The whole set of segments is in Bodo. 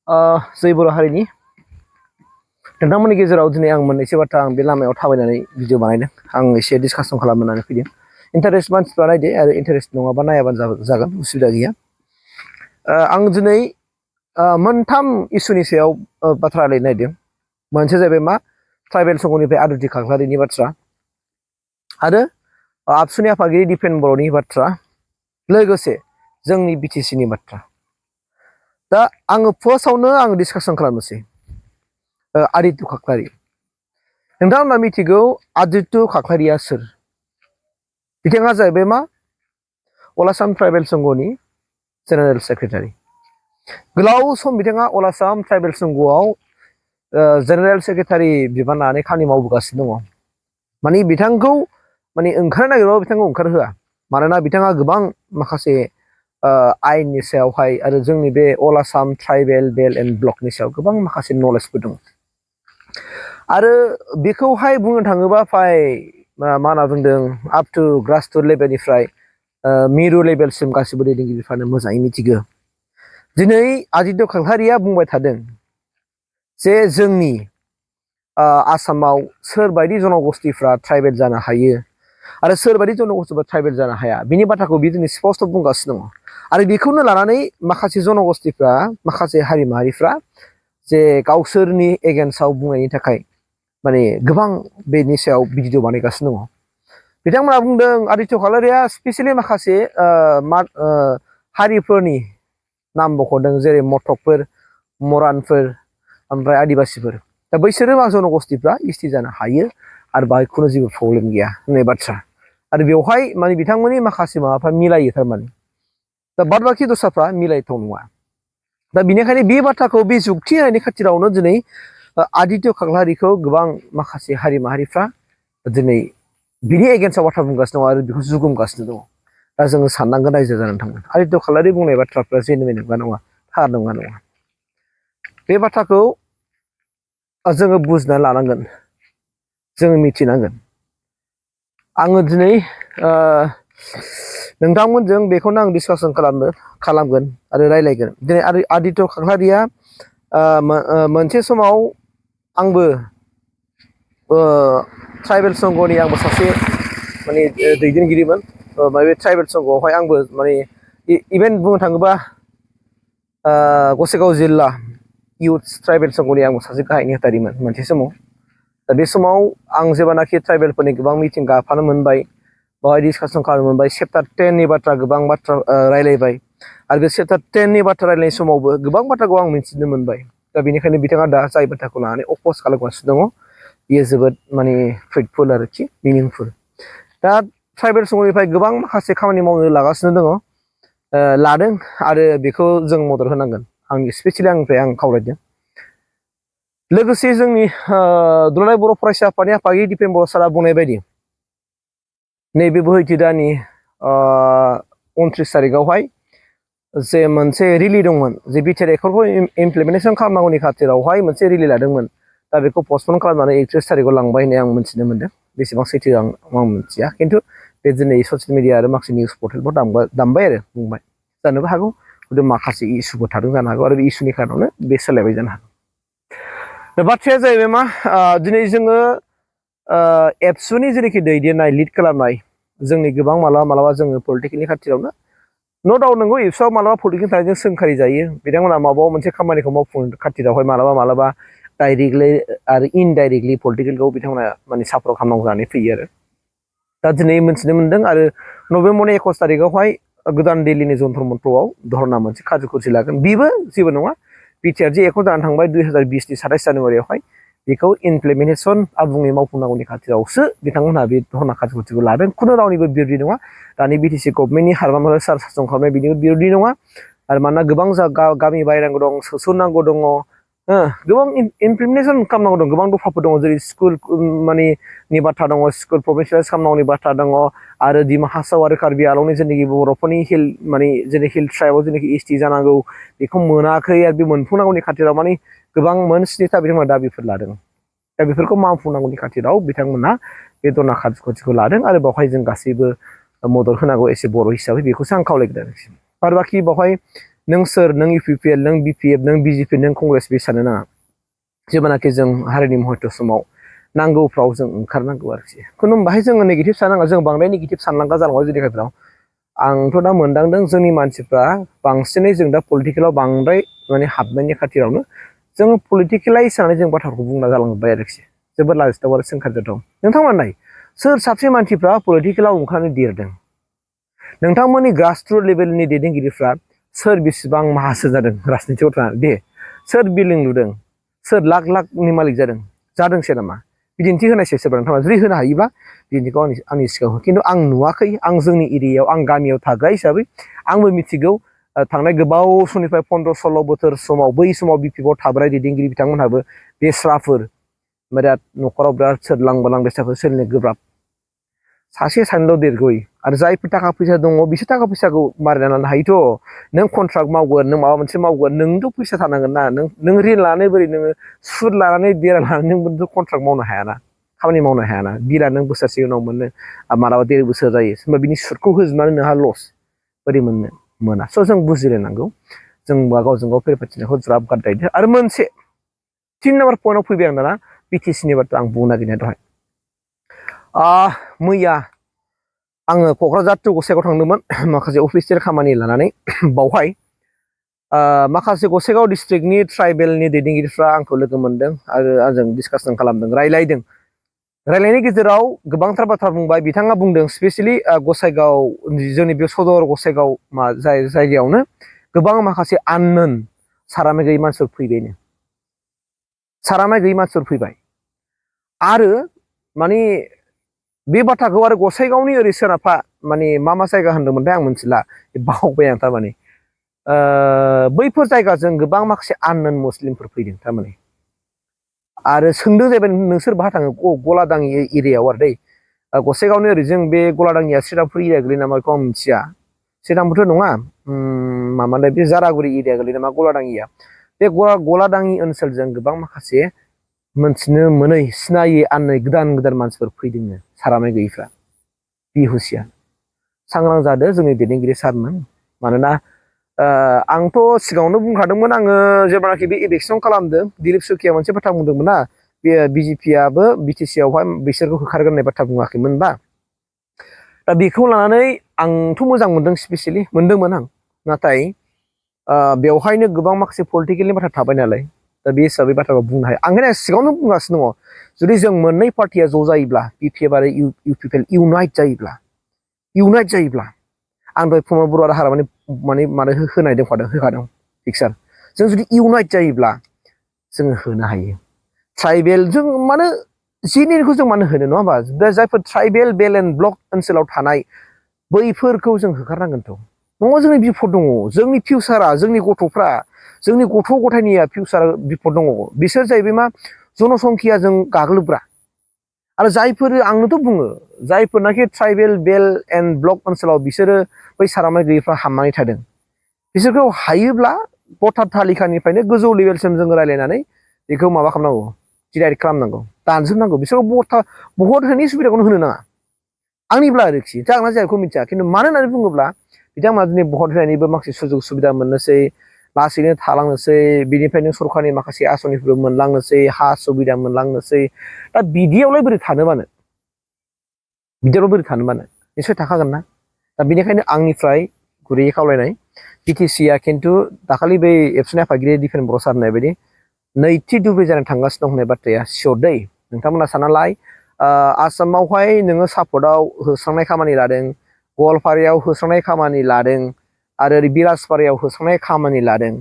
जै बर' हारिनि नोंथांमोननि गेजेराव दिनै आं मोननैसो बाथ्रा आं बे लामायाव थाबायनानै भिडिअ बानायदों आं एसे डिसकासन खालामनानै फैदों इन्टारेस्ट मानसिफ्रा नायदो आरो इन्टारेस्ट नङाबा नायाबानो जागोन उसुबिदा गैया आं दिनै मोनथाम इसुनि सायाव बाथ्रा रायलायनो नागिरदों मोनसे जाहैबाय मा ट्राइबेल संघनिफ्राय आदित्य काklariनि बाथ्रा आरो आबसुनि आफादगिरि दिपेन बर'नि बाथ्रा लोगोसे जोंनि बिटिसिनि बाथ्रा दा आङो फार्स्टआवनो आं डिसकासन खालामनोसै आदित्य काklari नोंथांमोना मिथिगौ आदित्य काklariया सोर बिथाङा जाहैबाय मा अल आसाम ट्राइबेल संघनि जेनेरेल सेक्रेटारि गोलाव सम बिथाङा अल आसाम ट्राइबेल संघआव जेनेरेल सेक्रेटारि बिबान लानानै खामानि मावबोगासिनो दङ माने बिथांखौ माने ओंखारनो नागिरबाबो बिथांखौ ओंखारहोआ मानोना बिथाङा गोबां माखासे आयेननि सायावहाय आरो जोंनि बे अल आसाम ट्राइबेल बेल्ट एन्ड ब्लकनि सायाव गोबां माखासे नलेजफोर दं आरो बेखौहाय बुंनो थाङोबा फ्राय मा होनना बुंदों आप टु ग्रासरुट लेभेलनिफ्राय मिरु लेभेलसिम गासिबो दैदेनगिरिफ्रानो मोजाङै मिथिगौ दिनै आदित्य काklariया बुंबाय थादों जे जोंनि आसामाव सोरबायदि जनगोष्ठीफ्रा ट्राइबेल जानो हायो आरो सोरबायदि जनगोष्ठीफ्रा ट्राइबेल जानो हाया बिनि बाथ्राखौ बि दिनै स्पष्ट बुंगासिनो दङ आरो बेखौनो लानानै माखासे जनगोष्ठीफ्रा माखासे हारि माहारिफ्रा जे गावसोरनि एगेन्स्टआव बुंनायनि थाखाय माने गोबां बेनि सायाव भिडिअ बानायगासिनो दङ बिथांमोना बुंदों आदित्य काklariया स्पेसियेलि माखासे हारिफोरनि नाम मख'दों जेरै मटकफोर मरानफोर ओमफ्राय आदिबासिफोर दा बैसोरो मा जनगोष्ठीफ्रा इस्टि जानो हायो आरो बाहाय खुनु जेबो प्रब्लेम गैया होननाय बाथ्रा आरो बेवहाय माने बिथांमोननि माखासे माबाफ्रा मिलायो थारमाने दा बाद बाखि दस्राफ्रा मिलायथाव नङा दा बिनिखायनो बे बाथ्राखौ बे जुक्ति होनायनि खाथिरावनो दिनै आदित्य काklariखौ गोबां माखासे हारि माहारिफ्रा दिनै बिनि एगेन्स्टआव बाथ्रा बुंगासिनो दङ आरो बेखौ जुगुमगासिनो दङ दा जोङो साननांगोन रायजो जानानै थांगोन आदित्य काklari बुंनाय बाथ्राफ्रा जेनुइन नंगौना नङा थार नंगौना नङा बे बाथ्राखौ जोङो बुजिनानै लानांगोन जोङो मिथिनांगोन आङो दिनै नोंथांमोनजों बेखौनो आं डिसकासन खालामगोन आरो रायलायगोन दिनै आदित्य काklariया मोनसे समाव आंबो ट्राइबेल संघनि आंबो सासे माने दैदेनगिरिमोन बे ट्राइबेल संघआवहाय आंबो माने इभेन बुंनो थाङोबा गसाइगाव जिल्ला इउथ ट्राइबेल संघनि आंबो सासे गाहाय नेहाथारिमोन मोनसे समाव दा बे समाव आं जेब्लानाखि ट्राइबेलफोरनि गोबां मिटिं गाफानो मोनबाय बेवहाय डिसकासन खालामनो मोनबाय चेप्टार 10नि बाथ्रा गोबां बाथ्रा रायलायबाय आरो बे चेप्टार 10नि बाथ्रा रायलायनाय समावबो गोबां बाथ्राखौ आं मिथिनो मोनबाय दा बेनिखायनो बिथाङा दा जाय बाथ्राखौ लानानै अप'ज खालामगासिनो दङ बियो जोबोद माने फ्रुइटफुल आरोखि मिनिंफुल दा ट्राइबेल संघनिफ्राय गोबां माखासे खामानि मावनो लागासिनो दङ लादों आरो बेखौ जों मदद होनांगोन आंनि स्पेसियेलि आंनिफ्राय आं खावलायदों लोगोसे जोंनि दुलाराय बर' फरायसा आफादनि आफादगिरि दिपेन बर' सारा बुंनाय बायदि नैबे बोहैथि दाननि 29 थारिखआवहाय जे मोनसे रिलि दंमोन जे बिटिआर एकर्डखौ इमप्लिमेन्टेसन खालामनांगौनि खाथिरावहाय मोनसे रिलि लादोंमोन दा बेखौ पस्टपन खालामनानै 31 थारिखआव लांबाय होननाय आं मिथिनो मोनदों बेसेबां सैथो आं मिथिया खिन्थु बे दिनै ससियेल मिडिया आरो माखासे निउस पर्टेलफोर दामबाय आरो बुंबाय जानोबो हागौ हयथ' माखासे इसुफोर थादों जानो हागौ आरो बे इसुनि खारनावनो बे सोलायबाय जानो हागौ दा बाथ्राया जाहैबाय मा दिनै जोङो एबसुनि जेनाखि दैदेननाय लिड खालामनाय जोंनि गोबां मालाबा जोङो पलिटिकेलनि खाथियावनो न' डाउट नंगौ एबसुआव मालाबा पलिटिकेलनि थाखाय सोंखारि जायो बिथांमोना माबा मोनसे खामानिखौ मावफुंनो खाथिरावहाय मालाबा डाइरेक्टलि आरो इनडाइरेक्टलि पलिटिकेलखौ बिथांमोना माने सापर्ट खालामनांगौ जानानै फैयो आरो दा दिनै मिथिनो मोनदों आरो नभेम्बरनि 21 थारिखआवहाय गोदान दिल्लीनि जन्तर मन्त्रआव धरना मोनसे कार्यकुरसि लागोन बेबो जेबो नङा बिटिआर जे एकर्ड जानानै थांबाय 2020नि 27 जानुवारियावहाय बेखौ इमप्लिमेन्टेसन आबुङै मावफुंनांगौनि खाथिरावसो बिथांमोनहा बे धरना कार्यकुरसिखौ लादों खुनु रावनिबो बिरोधि नङा दानि बिटिसि गभर्नमेन्टनि हारमाफोर सासन खालामनाय बिनिबो बिरोधि नङा आरो मानोना गोबां गामि बायनांगौ दं सोसननांगौ दङ गोबां इमप्लिमेन्टेसन खालामनांगौ दं गोबां दफाफोर दङ जेरै स्कुल माने नि बाथ्रा दङ स्कुल प्रफेसनेलाइज खालामनांगौनि बाथ्रा दङ आरो डिमा हासाव आरो कार्बि आंलंनि जेनाखि बर'फोरनि हिल माने जेरै हिल ट्राइबआव जेनाखि एसटि जानांगौ बेखौ मोनाखै आरो बे मोनफुंनांगौनि खाथिराव माने गोबां मोनस्निथा बिथांमोना दाबिफोर लादों दा बेफोरखौ मावफुंनांगौनि खाथिराव बिथांमोना बे धरना कार्यकुरसिखौ लादों आरो बेवहाय जों गासैबो मदद होनांगौ एसे बर' हिसाबै बेखौसो आं खावलायगोन आरोखि आरो बाखि बेवहाय नों सोर नों इउपिपिएल नों बिपिएफ नों बिजेपि नों कंग्रेस बे साननो नाङा जेब्लानाखि जों हारिनि महत्व समाव नांगौफ्राव जों ओंखारनांगौ आरोखि खुनु बाहाय जोङो नेगेटिभ साननाङा जों बांद्राय नेगेटिभ सानलांगा जालांगौ जोंनि गेजेराव आंथ' दा मोनदांदों जोंनि मानसिफ्रा बांसिनै जों दा पलिटिकेलाव बांद्राय माने हाबनायनि खाथियावनो जोङो पलिटिकेलाइज जानानै जों बाथ्राखौ बुंना जालांबाय आरोखि जोबोद लाजिथाव आरो सोंखारजाथाव नोंथांमोना नाय सोर साबसे मानसिफ्रा पलिटिकेलाव ओंखारनो देरदों नोंथांमोननि ग्रासरुट लेभेलनि दैदेनगिरिफ्रा सोर बेसेबां माहासो जादों राजनितियाव थानानै दे सोर बिल्डिं लुदों सोर लाख लाखनि मालिक जादोंसो नामा बिदिन्थि होनायसै सोरबा नोंथाङा जुदि होनो हायोबा बिदिन्थिखौ आंनि सिगाङाव खिन्थु आं नुवाखै आं जोंनि एरियायाव आं गामियाव थाग्रा हिसाबै आंबो मिथिगौ थांनाय गोबाव समनिफ्राय 15-16 बोसोर समाव बै समाव बिपिएफआव थाबोनाय दैदेनगिरि बिथांमोनहाबो बेस्राफोर बिराद न'खराव बिराद सोरलांबालां बेसाफोर सोलिनो गोब्राब सासे सानैल' देरग'यो आरो जायफोर थाखा फैसा दङ बिसोर थाखा फैसाखौ मारिना लानो हायोथ' नों कन्ट्राक्ट मावगोन नों माबा मोनसे मावगोन नोंथ' फैसा थानांगोन ना नों रिन लानानै बोरै नोङो सुद लानानै बेरा लानानै नोंबोथ' कन्ट्राक्ट मावनो हायाना खामानि मावनो हायाना बिला नों बोसोरसे उनाव मोनो मालाबा 1.5 बोसोर जायो होमबा बिनि सुदखौ होजोबनानै नोंहा लस बोरै मोना स' जों बुजिलायनांगौ जों गावजों गाव फेरफाथिनायखौ ज्राब गारदायदो आरो मोनसे 3 नाम्बार पइन्टआव फैबाय आं दाना बिटिसिनि बाथ्रा आं बुंनो नागिरनाया दहाय मैया आङो क'क्राझार टु गसाइगाव थांदोंमोन माखासे अफिसियेल खामानि लानानै बावहाय माखासे गसाइगाव डिस्ट्रिक्टनि ट्राइबेलनि दैदेनगिरिफ्रा आंखौ लोगो मोनदों आरो आंजों डिसकासन खालामदों रायलायनायनि गेजेराव गोबांथार बाथ्रा बुंबाय बिथाङा बुंदों स्पेसियेलि गसाइगाव जोंनि बे सदर गसाइगाव जायगायावनो गोबां माखासे आननोन सारामाय गैयै मानसिफोर फैबायनो सारामाय गैयै मानसिफोर फैबाय आरो माने बे बाथ्राखौ आरो गसाइगावनि ओरै सोनाबहा माने मा जायगा होनदोंमोनथाय आं मिथिला बावबाय आं थारमाने बैफोर जायगाजों गोबां माखासे आननोन मुस्लिमफोर फैदों थारमाने आरो सोंदों जाहैबाय नोंसोर बाहा थाङो गलादाङि एरियायाव आरो दै गसाइगावनि ओरै जों बे गलादाङिया श्रीरामपुर एरिया गोलैयो नामा बेखौ आं मिथिया श्रीरामपुरथ' नङा मामालाय बे जारागुरि एरिया गोलैयो नामा गलादाङिया बे गलादाङि ओनसोलजों गोबां माखासे मोनथिनो मोनै सिनायै आननाय गोदान मानसिफोर फैदोंनो सारामाय गैयैफ्रा बिहुसिया सांग्रां जादो जोंनि दैदेनगिरि सारमोन मानोना आंथ' सिगाङावनो बुंखादोंमोन आङो जेब्लानाखि बे इलेक्सन खालामदों दिलीप सुकिया मोनसे बाथ्रा बुंदोंमोन ना बे बिजेपियाबो बिटिसिआवहाय बिसोरखौ होखारगोन होननाय बाथ्रा बुङाखैमोनबा दा बेखौ लानानै आंथ' मोजां मोनदों स्पेसियेलि मोनदोंमोन आं नाथाय बेवहायनो गोबां माखासे पलिटिकेलनि बाथ्रा थाबाय नालाय दा बे हिसाबै बाथ्राखौ बुंनो हायो आंखायनो सिगाङावनो बुंगासिनो दङ जुदि जों मोननै पार्टिया ज' जायोब्ला बिपिएफ आरो इउपिपिएल इउनाइट जायोब्ला आं दहाय प्रमद बर' आरो हाग्रामानि माने होखादों पिक्सार जों जुदि इउनाइट जायोब्ला जोङो होनो हायो ट्राइबेल जों मानो जेनिखौ जों मानो होनो नङा होमबा जायफोर ट्राइबेल बेल एन्ड ब्लक ओनसोलाव थानाय बैफोरखौ जों होखारनांगोनथ' नङा जोंनि बिपद दङ जोंनि फिउचारा जोंनि गथ'फ्रा जोंनि गथ' गथायनिया फिउचार बिपद दङ बिसोर जाहैबाय मा जनसंख्याजों गाग्लोबग्रा आरो जायफोर आंनोथ' बुङो जायफोरनाखि ट्राइबेल बेल एन्ड ब्लक ओनसोलाव बिसोरो बै सारामाय गैयैफ्रा हाबनानै थादों बिसोरखौ हायोब्ला भटार तालिकानिफ्रायनो गोजौ लेभेलसिम जों रायलायनानै बेखौ माबा खालामनांगौ डिडाइरेक्ट खालामनांगौ दानजोबनांगौ बिसोरखौ भट होनायनि सुबिदाखौनो होनो नाङा आंनिब्ला आरोखि जागोन ना जाया बेखौ मिथिया खिन्थु मानो होननानै बुङोब्ला बिथांमोना दिनै भट होनायनिबो माखासे सुजुग सुबिदा मोननोसै लासैनो थालांनोसै बिनिफ्रायनो सरखारनि माखासे आसनिफोरबो मोनलांनोसै हा सुबिदा मोनलांनोसै दा बिदियावलाय बोरै थानो मानो निसय थाखागोन ना दा बेनिखायनो आंनिफ्राय गुरैयै खावलायनाय बिटिसिआ खिन्थु दाखालि बै एबसुनि आफादगिरि दिपेन बर' सार होननाय बायदि नैथि दुब्रि जानानै थांगासिनो दं होननाय बाथ्राया सियर दै नोंथांमोना सानना लाय आसामावहाय नोङो सापर्टआव होस्रांनाय खामानि लादों गवालपारायाव होस्रांनाय खामानि लादों आरो ओरै बिराजपारायाव होस्रांनाय खामानि लादों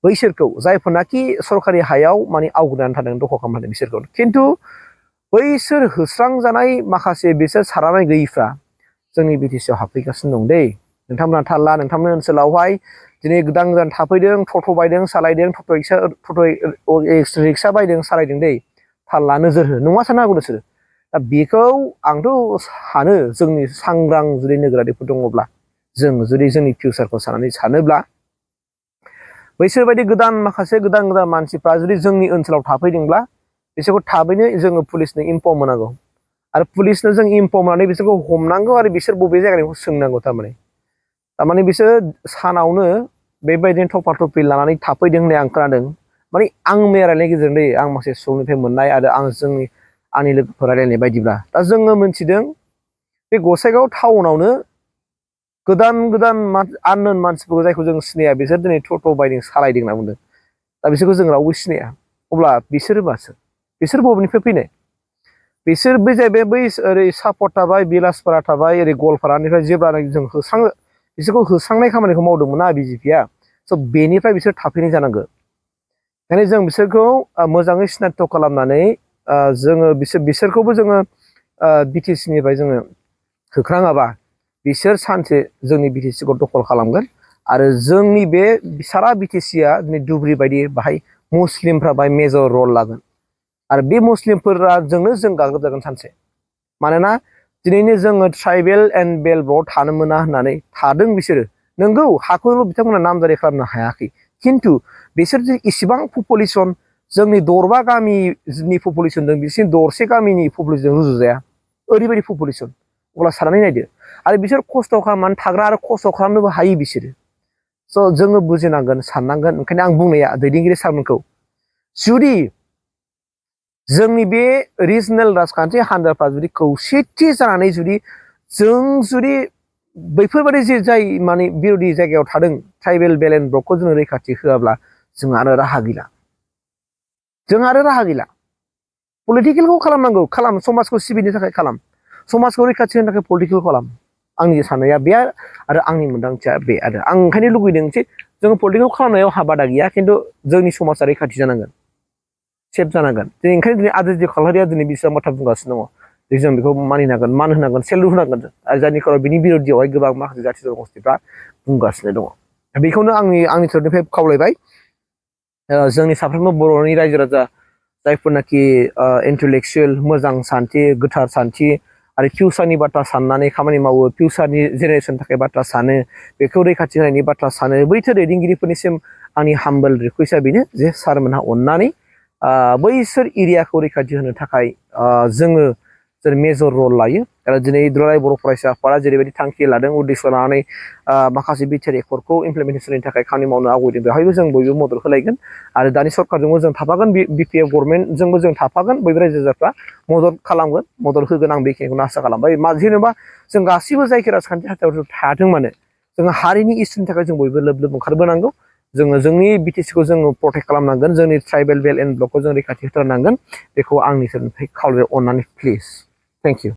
बैसोरखौ जायफोरनाखि सरकारि हायाव माने आवग्रिनानै थादों दखल खालामदों बिसोरखौ खिन्थु बैसोर होस्रांजानाय माखासे बिसोर सारामाय गैयैफ्रा जोंनि बिटिसिआव हाबफैगासिनो दं दै नोंथांमोना थाल्ला नोंथांमोननि ओनसोलावहाय दिनै गोदान थाफैदों टट' बायदों सालायदों टट' रिक्सा बायदों सालायदों दै थाल्ला नोजोर हो नङा साननो हागौ नोंसोर दा बेखौ आंथ' सानो जोंनि सांग्रां जुदि नोगोरारिफोर दङब्ला जों जुदि जोंनि फिउचारखौ सानोब्ला बैसोरबायदि माखासे गोदान मानसिफ्रा जुदि जोंनि ओनसोलाव थाफैदोंब्ला बिसोरखौ थाबैनो जोङो पुलिसनो इनफर्म होनांगौ आरो पुलिसनो जों इनफर्म होनानै बिसोरखौ हमनांगौ आरो बिसोर बबे जायगानिखौ सोंनांगौ थारमाने बिसोर सानावनो बेबायदिनो थफा थफि लानानै थाफैदों होननाय आं खोनादों माने आं मैया रायलायनायनि गेजेरजों आं माखासे सुबुंनिफ्राय मोननाय आरो आंनि लोगोफोर रायलायनाय बायदिब्ला दा जोङो मोनथिदों बे गसाइगाव टाउनावनो गोदान आननोन मानसिफोरखौ जायखौ जों सिनाया बिसोर दिनै टट' बायदों सालायदों होनना बुंदों दा बिसोरखौ जों रावबो सिनाया अब्ला बिसोरो मासो बिसोर बबेनिफ्राय फैनाय बिसोर बै जाहैबाय बै ओरै सापट थाबाय बिलासपारा थाबाय ओरै गवालपारानिफ्राय जेब्लानाखि जों होस्राङो बिसोरखौ होस्रांनाय खामानिखौ मावदोंमोन ना बिजेपिया स' बेनिफ्राय बिसोर थाफैनाय जानांगौ ओंखायनो जों बिसोरखौ मोजाङै सिनायथ' खालामनानै जोङो बिसोरखौबो जोङो बिटिसिनिफ्राय जोङो होख्राङाबा बिसोर सानसे जोंनि बिटिसिखौ दखल खालामगोन आरो जोंनि बे सारा बिटिसिया दिनै दुब्रि बायदि बाहाय मुस्लिमफ्रा बाहाय मेजर रल लागोन आरो बे मुस्लिमफोरजोंनो जों गाग्लोबजागोन सानसे मानोना दिनैनो जोङो ट्राइबेल एन्ड बेल्टआव थानो मोना होननानै थादों बिसोरो नंगौ हाखौल' बिथांमोना नामजारि खालामनो हायाखै खिन्थु बिसोर जे इसिबां पपुलेसन जोंनि दरबा गामिनि पपुलेसनजों बिसोरनि दरसे गामिनि पपुलेसनजों रुजुजाया ओरैबायदि पपुलेसन अब्ला साननानै नायदो आरो बिसोर खस्थ' खालामनानै थाग्रा आरो खस्थ' खालामनोबो हायो बिसोरो स' जोङो बुजिनांगोन साननांगोन ओंखायनो आं बुंनाया दैदेनगिरि सारमोनखौ जुदि जोंनि बे रिजनेल राजखान्थि हान्जाफ्रा जुदि खौसेथि जानानै जुदि बैफोरबायदि जे जाय माने बिर'धि जायगायाव थादों ट्राइबेल बेल्ट एन्ड ब्लकखौ जोङो रैखाथि होआब्ला जों आरो राहा गैला पलिटिकेलखौ खालामनांगौ खालाम समाजखौ सिबिनो थाखाय खालाम समाजखौ रैखाथि होनो थाखाय पलिटिकेल खालाम आंनि साननाया बे आरो आंनि मोन्दांथिया बे आरो आं ओंखायनो लुगैदों जे जोङो पलिटिकेल खालामनायाव बादा गैया खिन्थु जोंनि समाजा रैखाथि जानांगोन सेफ जानांगोन दिनै ओंखायनो दिनै आदित्य काklariया दिनै बेसेबां बाथ्रा बुंगासिनो दङ जों बेखौ मानिनांगोन मान होनांगोन सेलुट होनांगोन आरो जायनि खारनाव बिनि बिर'धियावहाय गोबां माखासे जाथि जनगोष्ठिफ्रा बुंगासिनो दङ बेखौनो आंनि तरफनिफ्राय खावलायबाय जोंनि साफ्रोमबो बर'नि रायजो राजा जायफोरनाखि इन्टेलेक्सुयेल मोजां सान्थि गोथार सान्थि आरो फिउचारनि बाथ्रा साननानै खामानि मावो फिउचारनि जेनेरेसननि थाखाय बाथ्रा सानो बेखौ रैखाथि होनायनि बाथ्रा सानो बैसोर दैदेनगिरिफोरनिसिम आंनि हाम्बल रिकुवेस्टआ बेनो जे सारमोनहा अननानै बैसोर एरियाखौ रैखाथि होनो थाखाय जोङो जेरै मेजर रल लायो आरो दिनै दुलाराय बर' फरायसा आफादा जेरैबायदि थांखि लादों उद्देश्य लानानै माखासे बिटिआर एकर्डखौ इमप्लिमेन्टेसननि थाखाय खामानि मावनो आवगायदों बेवहायबो जों बयबो मदद होलायगोन आरो दानि सरकारजोंबो जों थाफागोन बिपिएफ गभर्नमेन्टजोंबो जों थाफागोन बयबो रायजो राजाफ्रा मदद खालामगोन मदद होगोन आं बेखिनिखौनो आसा खालामबाय जेनेबा जों गासैबो जायखि राजखान्थि हान्जायाव थायाथों मानो जोङो हारिनि इसुनि थाखाय जों बयबो लोब लोब ओंखारबोनांगौ जोङो जोंनि बिटिसिखौ जोङो प्रटेक्ट खालामनांगोन जोंनि ट्राइबेल बेल्ट एन्ड ब्लकखौ जों रैखाथि होथारनांगोन बेखौ आंनि सोरनिफ्राय खावलायबाय अननानै प्लिज थेंक इउ